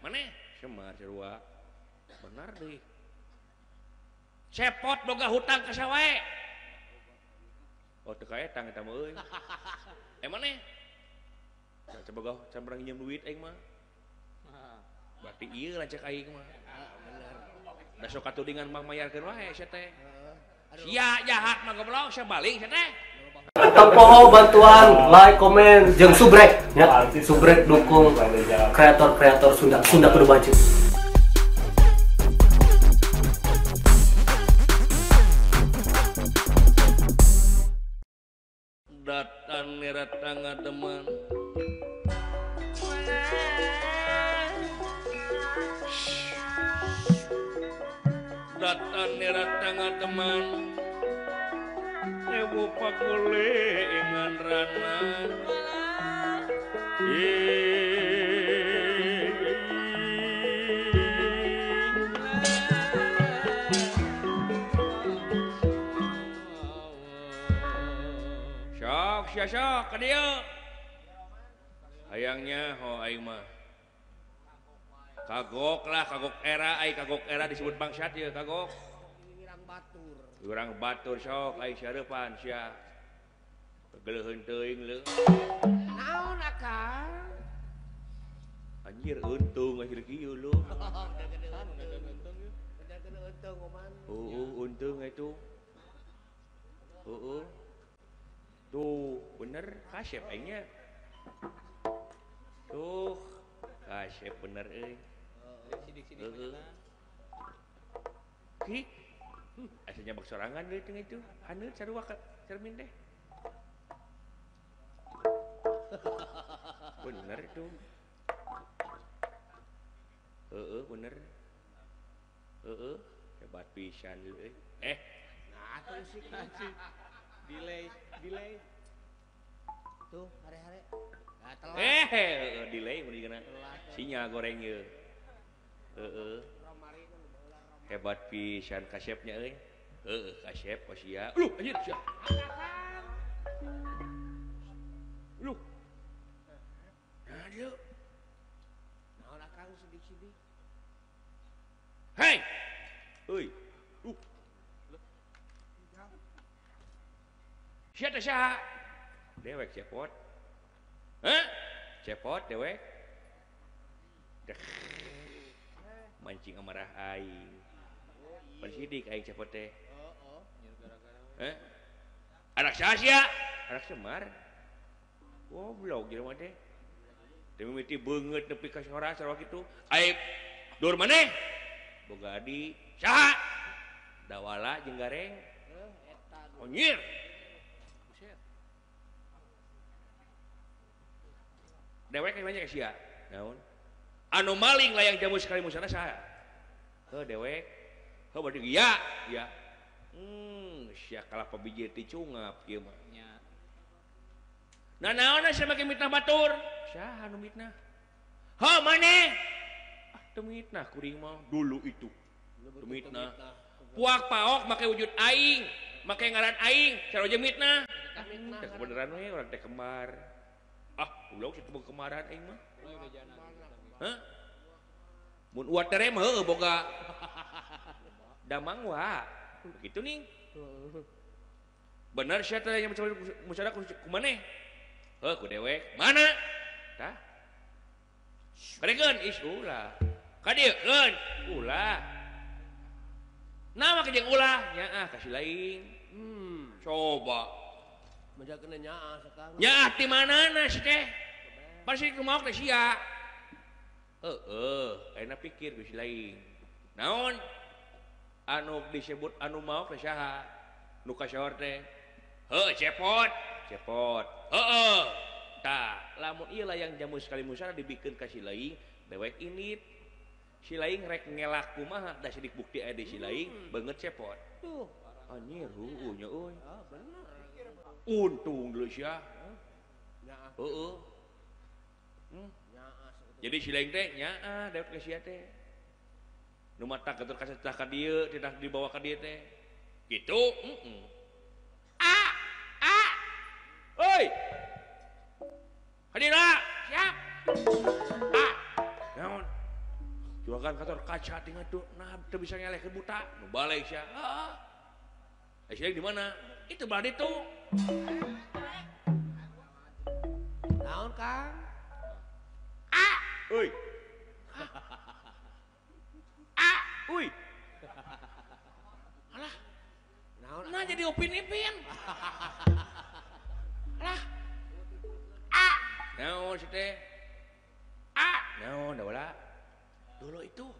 Maneh Semar sarua. Bener deui. Cepot boga hutang ka sawae. Oh teu kaetang eta mah euy. Eh maneh? Coba cambrang nginjem duit aing mah. Berarti ieu lanceuk aing mah. Bener. Da sok katudingan mah mayarkeun wae sia teh. Sia jahat mah goblok, sia baling sia teh. Tempoho bantuan, like, komen, jeung subrek ya. Subrek dukung kreator-kreator Sunda. Sunda kudu maju. Datang niratanga teman. Datang niratanga teman. Ewu pakulingan rana. Sok sia sok ka dieu. Hayangnya ho aing mah. Kagok lah, kagok era, aing kagok era disebut bangsat ieu kagok. Urang batur sok aing sareupan sia. Geuleuheun teuing leuh. Naon akang? Anjir untung anjir kieu leuh. Heueuh untung itu. Heueuh. Tuh bener kasep aingnya. Tuh kasep bener euy. Heeh. Ki aslinya bak sorangan deui teh itu. Haneut sarua ka cermin teh. Bener itu. Heeh, bener. Heeh, hebat pisan euy. Eh, nah atuh sih delay, delay. Tuh, hare-hare. Nah, eh, heeh, delay mun dikeuna. Sinyal goreng ieu. Heeh. Hebat pisan kasepnya euy. Heeh, kasep sia. Luh, anjir sia. Luh. Nah, dieu. Naon akang sidik-sidik? Hei. Euy. Luh. Sia teh saha? Dewek cepot. Hah? Cepot dewek. Mancing amarah aing. Persidik aing cepot teh. Hah? Anak saha sia? Anak Semar. Goblok jelema teh. Teu mimiti beungeut nepi ka sora sarua kitu. Aing dur maneh? Boga adi saha? Dawala jeung Gareng. Anjir. Dewek nanya ka sia. Naon? Anu maling layang jamu sekali musana saha? Heuh dewek. Heuh berarti iya, ya. Sia kalah pabiji ti cungap ieu mah. Nya. Nah naonna sia make mitnah batur? Saha anu mitnah? Heuh maneh? Ah teu mitnah kuring mah dulu itu. Teu mitnah. Puak paok make wujud aing, make ngaran aing, sarua jeung mitnah. Teh kebeneran we urang teh kembar. Ah, goblok situ boga kemaran aing mah. Hah? Mun uat tere mah heueuh boga damang wa. Begitu nih. Bener sia teh yang musyarak ku maneh? Heuh ku dewek. Mana? Tah. Kadekeun is ulah. Kadiekeun ulah. Nama jeung ulah nyaah ka si lain. Coba. Menjakeun nyaah sakang. Nyaah ti manana si teh? Pasti kumaha teh sia. Heeh, ayeuna pikir ku si lain. Naon? Anu disebut anu maok teh saha? Nu kasohor teh. Heuh, cepot. Cepot. Heeh. Tah, lamun ieu layang jamu sekali musara dibikeun ka si lain, dewek init. Si lain rek ngelak kumaha da sidik bukti aya di si lain, beungeut cepot. Tuh, anjir heueuh nya euy. Ah, bener. Untung dulu sia. Nyaah. Heeh. Jadi si lain teh nyaah dewek ka sia teh. Nu mata ketur ka tah ka dieu, tidak dibawa ka dieu teh. Gitu, heeh. A a. Oi. Hadira, siap. A. Naon? Juragan kantor kaca tinggal tuh, nah teu bisa ngeleh ke buta. Nu balik sia. Heeh. Eh sia di mana? Itu belah ditu. Naon, Kang? Ah, euy. Ah, euy. Alah. Naon? Nah jadi Upin Ipin. Alah. Ah. Naon si teh? Ah, naon da wala? Dulu itu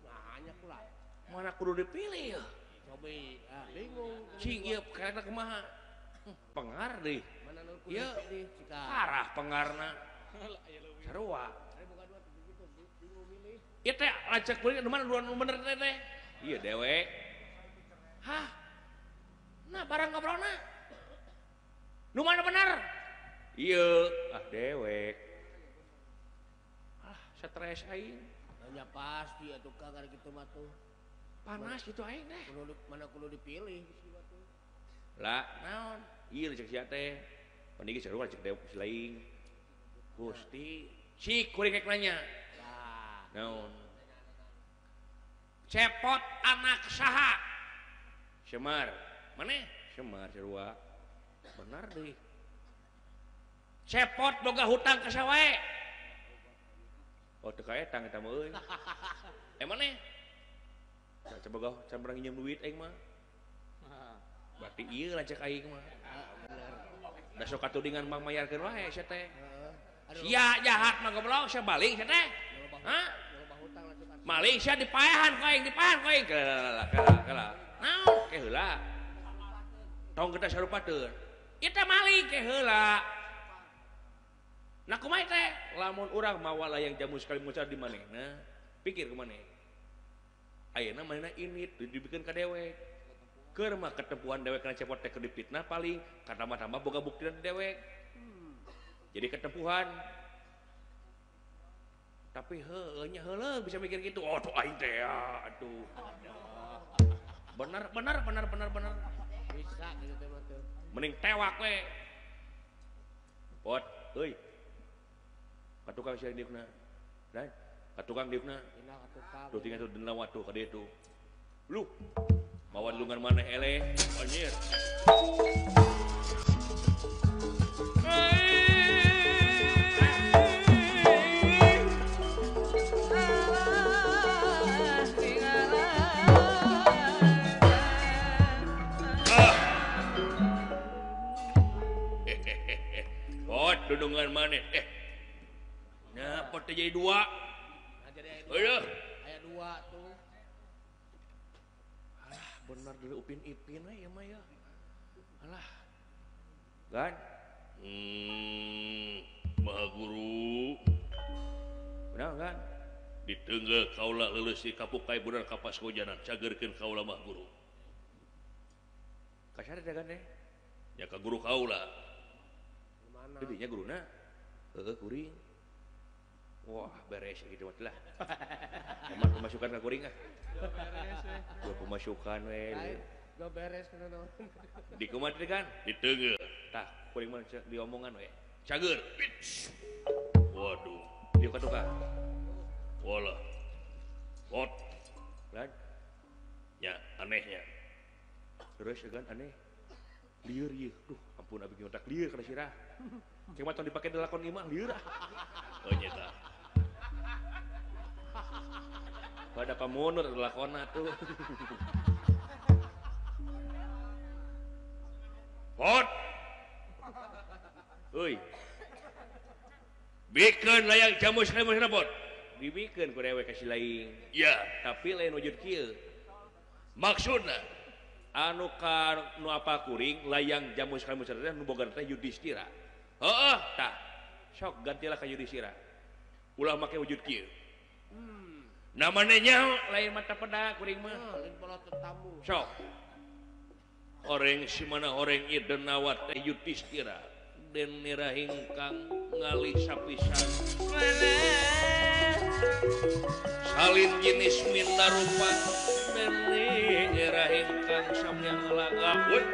banyak lah. Mana kudu dipilih ya? Cobi, bingung. Cing ieu karena kumaha? Pengar deh. Mana nu kudu Ieu dipilih cika. Parah pengarna. Sarua. Ieu teh lanceuk kuring nu mana nu bener teh teh? Ieu dewek. Hah? Nah barang ngobrolna. Nu mana bener? Ieu, ah dewek. Ah, stres aing. Nya pasti atuh Kang ari kitu mah tuh. Panas gitu aing teh. Mana kudu dipilih geus mah tuh. Lah, naon? Ieu cek sia teh. Pan ieu sarua cek dewek si laing. Gusti, cik kuring rek nanya. Lah, naon? Cepot anak saha? Semar. Maneh? Semar sarua. Bener deui. Cepot boga hutang ka sawae. Oh, teu kaetang eta mah euy. Eh maneh? Can boga can pernah nginjem duit aing mah. Berarti ieu lanceuk aing mah. Bener. Da sok katudingan mah mayarkeun wae sia teh. Heeh. Sia jahat mah goblok, sia baling sia teh. Hah? Maling sia dipaehan ku aing, dipaehan ku aing. Kela kela. Naon? Ke heula. Tong kita sarupateun. Ieu teh maling ke heula. Nah kumaha teh? Lamun urang mawa layang jamu sekali mucar di manehna, pikir ku maneh. Ayeuna manehna init dibikeun ka dewek. Keur mah ketempuhan dewek kana cepot teh keur dipitnah paling, katambah-tambah boga buktina di dewek. Jadi ketempuhan. Tapi heueuh nya heuleung bisa mikir gitu. Oh, tuh aing teh ya, aduh. Bener bener bener bener bener. Bisa gitu teh mah tuh. Mending tewak we. Pot, euy. Ka tukang sia diukna. Dan ka tukang diukna. Tuh tinggal tuh denda watuh ka dieu tuh. Lu mawa lungan maneh eleh anjir. Pot dudungan maneh. Nah, pot jadi dua. Nah, jadi aya dua. Aya dua tuh. Alah, bener dulu Upin Ipin we ieu mah ya. Alah. Gan. Maha Guru. Benar kan? Ditenggel kaula leuleus di kapukai budak kapas hujanan cageurkeun kaula Maha Guru. Kasar teh gan teh? Ya ka guru kaula. Mana? Didinya guruna. Heueuh kuring. Wah, beres gitu mah lah. Emang pemasukan ka kuring ah. Dua pemasukan we. Gak beres kana naon. Di kumaha teh kan? Ditenggel. Tah, kuring mah diomongan we. Cager. Waduh. Dieu ka tukang. Walah. Pot. Lan. Ya, anehnya. Terus kan aneh. Lieur ieu. Duh, ampun abi otak lieur kana sirah. Cing mah tong dipake dilakon ieu mah lieur ah. Oh nya tah. Pada pamunur lakona tuh. Pot. Euy. Bikeun layang jamu sekali mun pot. Dibikeun ku dewek ka si laing. Ya, tapi lain wujud kieu. Maksudna anu ka nu apa kuring layang jamu sekali mun teh nu boga teh Yudhistira. Heeh, tah. Sok gantilah ka Yudhistira. Ulah make wujud kieu. Namanya nyaho lain mata peda kuring mah. Lain pola tetamu. Sok. Oreng si mana oreng ieu denawa teh Yudhistira. Den nira hingkang ngalih sapisan. Salin jenis minta rupa den nira hingkang samyang laga. Duh.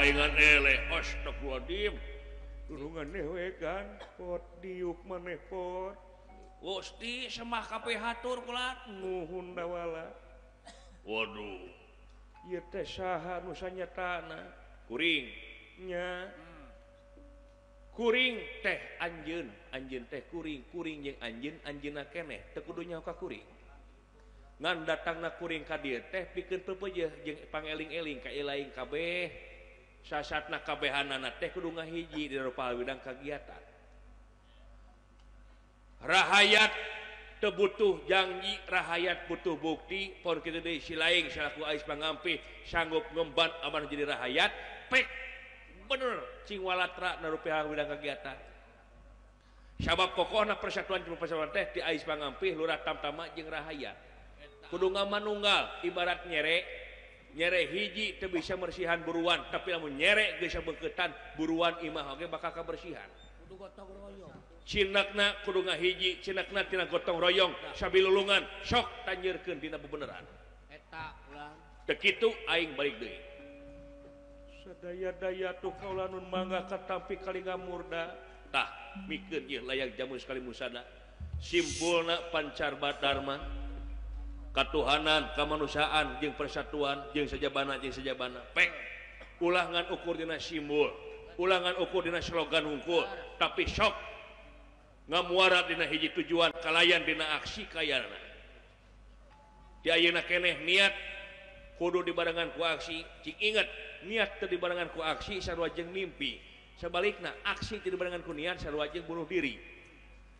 Saingan eleh astagfirullahaladzim. Tulungan dewekan pot diuk maneh pot. Gusti semah kabeh hatur kula nuhun dawala. Waduh. Ieu teh saha nu sanyatana? Kuring nya. Kuring teh anjeun, anjeun teh kuring, kuring jeung anjeun, anjeunna keneh teu kudu nyaho ka kuring. Ngan datangna kuring ka dieu teh pikeun pepeujeuh jeung pangeling-eling ka ilaing kabeh. Sasatna kabehanana teh kudu ngahiji di rupa widang kagiatan. Rahayat teu butuh janji, rahayat butuh bukti. Pon kitu deui si laing salaku ais pangampih sanggup ngemban amanah jadi rahayat, pek bener cing walatra narupiah widang kagiatan. Sabab kokohna persatuan jeung persatuan teh di ais pangampih lurah tamtama jeung rahayat. Kudu ngamanunggal ibarat nyere. Nyere hiji teu bisa mersihan buruan, tapi lamun nyere geus beukeutan buruan imah oge bakal kabersihan. Kudu gotong royong. Cinakna kudu ngahiji, cinakna tina gotong royong sabilulungan sok tanyeurkeun dina bebeneran. Eta ulang. Teu kitu aing balik deui. Sadaya-daya tuh kaula nun mangga katampi kalinga murda. Tah, mikeun ieu layak jamu sekali musana. Simpulna pancar dharma. Katuhanan, kemanusiaan, jeung persatuan, jeung sajabana, pek. Ulah ngan ukur dina simbol, ulah ngan ukur dina slogan hungkul, tapi sok ngamuara dina hiji tujuan, kalayan dina aksi kayana. Di ayeuna keneh niat kudu dibarengan ku aksi, cing inget niat teu dibarengan ku aksi sarua jeung mimpi. Sabalikna aksi teu dibarengan ku niat sarua jeung bunuh diri.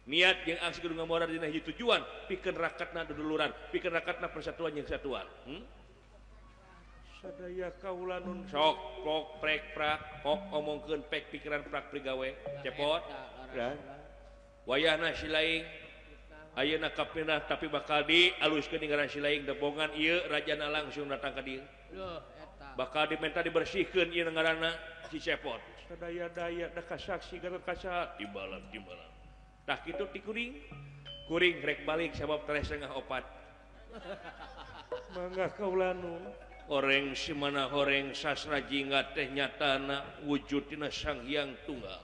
Niat yang aksi kudu ngamuara dina hiji tujuan pikeun rakatna duduluran, pikeun rakatna persatuan jeung kesatuan. Sadaya kaula nun sok pok prek prak pok omongkeun pek pikiran prak prigawe cepot. Wayahna si laing ayeuna kapindah tapi bakal dialuskeun ngaran si laing debongan ieu rajana langsung datang ka dieu. Bakal dimenta dibersihkeun ieu ngaranna si cepot. Sadaya-daya da kasaksi Gatot Kaca timbalan. Tah kitu ti kuring. Kuring rek balik sabab tereh 3:30. Mangga kaula nun. Horeng simana horeng sasra jingga teh nyatana wujud dina Sang Hyang Tunggal.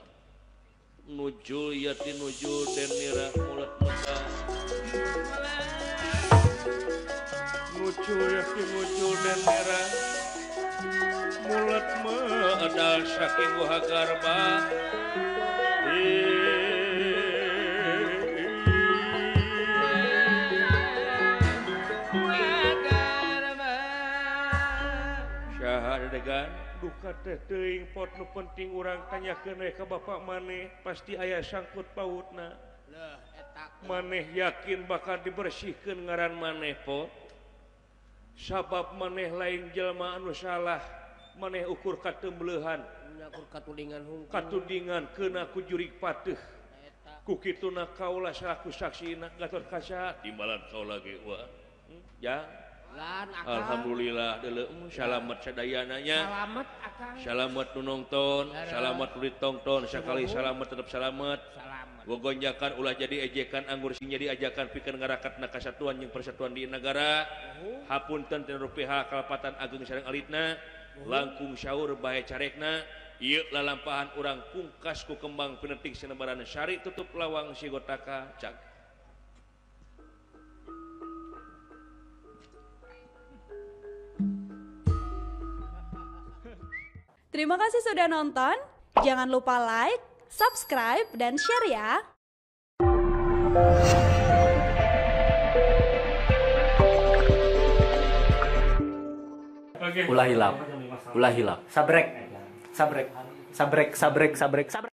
Nujul ya tinujul den nira mulut medal. Nujul ya tinujul den nira mulut medal saking guha garba. Degan duka teh teuing pot nu penting urang tanyakeun we ka bapak maneh pasti aya sangkut pautna. Maneh yakin bakal dibersihkeun ngaran maneh pot sabab maneh lain jelema anu salah, maneh ukur katembeuhan ukur katudingan hungkul katudingan keuna ku jurig pateuh ku kituna kaula salaku saksina Gatot Kaca timbalan kaula ge wah ya. Alhamdulillah salamet sadayananya, salamet akang, salamet nu nonton, salamet nu ditongton, sakali salamet tetep salamet. Gogonjakan ulah jadi ejekan anggur sing jadi ajakan pikeun ngarakatna kasatuan jeung persatuan di negara. Hapunten tina rupiah kalepatan ageung sareng alitna, langkung syaur bae carekna. Ieu lalampahan urang pungkas ku kembang pinetik sinebaran sari tutup lawang sigotaka cag. Terima kasih sudah nonton. Jangan lupa like, subscribe, dan share ya. Ulah hilap, ulah hilap. Sabrek, sabrek, sabrek, sabrek, sabrek, sabrek.